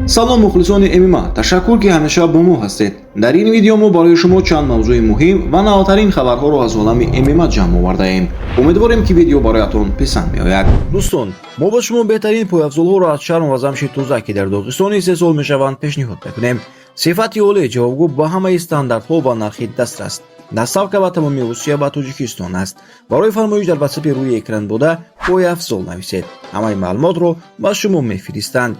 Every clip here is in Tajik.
Салом, мухлисони ММА, ташаккур, ки ҳамеша бо мо ҳастед. Дар ин видео мо барои шумо чанд мавзӯи муҳим ва навтарин хабарҳоро аз олами ММА ҷамъ овардаем. Умедворем, ки видео бароятон писанд меояд. Дӯстон, мо ба шумо беҳтарин пойафзолҳоро аз чарм ва замши тоза, ки дар Доғистон истеҳсол мешаванд, пешниҳод мекунем. Сифати олӣ, ҷавобгӯ ба ҳамаи стандартҳо ва нархи дастрас. Доставка ба тамоми Русия ва Тоҷикистон аст. Барои фармоиш дар ватсапи рӯи экран буда «пойафзол» нависед, ҳамаи маълумотро ба шумо мефиристанд.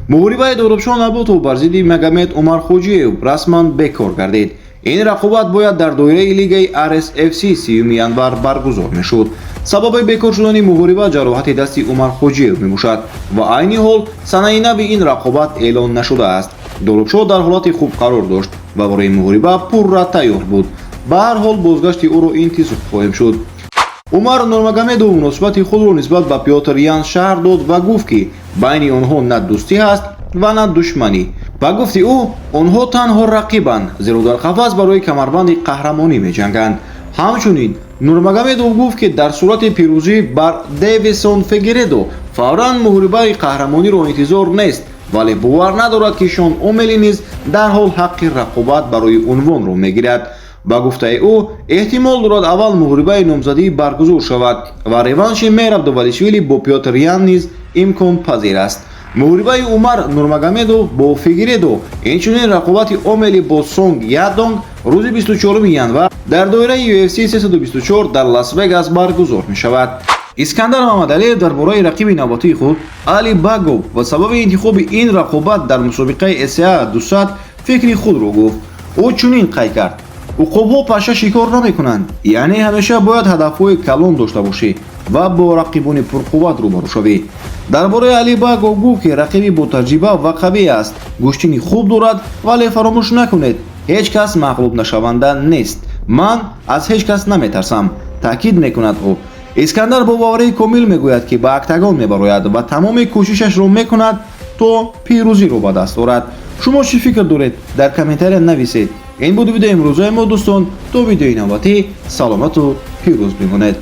Муҳорибаи Доробшон Наботов бар зидди Магомед Умархоҷиев расман бекор гардид. Ин рақобат бояд дар доираи лигаи RSFC 30 январ баргузор мешуд. Сабаби бекор шудани муҳориба ҷароҳати дасти Умархоҷиев мебошад ва айни ҳол санаи нави ин рақобат эълон нашудааст. Доробшоҳ дар ҳолати хуб қарор дошт ва барои муҳориба пурра тайёр буд. Ба ҳар ҳол, бозгашти ӯро интизор хоҳем шуд. Умар Нурмагомедов муносибати худро нисбат ба Пётр Ян шарҳ дод ва гуфт, ки байни онҳо на дӯстӣ ҳаст ва на душманӣ. Ба гуфти ӯ, онҳо танҳо рақибанд, зеро дар қафас барои камарбанди қаҳрамонӣ меҷанганд. Ҳамчунин Нурмагомедов гуфт, ки дар сурати пирӯзӣ бар Девисон Фигередо фавран муҳорибаи қаҳрамониро интизор нест, вале бовар надорад, ки Шон Омели низ дарҳол ҳаққи рақобат барои унвонро мегирад. Ба гуфтаи ӯ, эҳтимол дорад аввал муҳорибаи номзадӣ баргузор шавад ва реванши Мераб Двалишвили бо Пётр Ян низ имконпазир аст. Муҳорибаи Умар Нурмагомедов бо Фигередо, инчунин рақобати Омели бо Сонг Ядонг рӯзи 24 январ дар доираи UFC 324 дар Лас-Вегас баргузор мешавад. Искандар Мамадалиев дар бораи рақиби навбатии худ Али Багов ва сабаби интихоби ин рақобат дар мусобиқаи ACA 200 фикри худро гуфт. Ӯ чунин қайд кард: «Уқобҳо паша шикор намекунанд, яъне ҳамеша бояд ҳадафҳои калон дошта бошӣ ва бо рақибони пурқувват рӯбарӯ шавӣ». Дар бораи Али Багов гуфт, ки рақиби ботаҷриба ва қавӣ аст, гӯштини хуб дорад, вале фаромӯш накунед, ҳеҷ кас мағлубнашаванда нест. «Ман аз ҳеҷ кас наметарсам», таъкид мекунад ӯ. Искандар бо боварии комил мегӯяд, ки ба октагон мебарояд ва тамоми кӯшишашро мекунад, то пирӯзиро ба даст орад. Шумо чӣ фикр доред, дар комментария нависед. Ин буд видеои имрӯзаи мо, дӯстон. То видеои навбатӣ саломату пирӯз бимонед.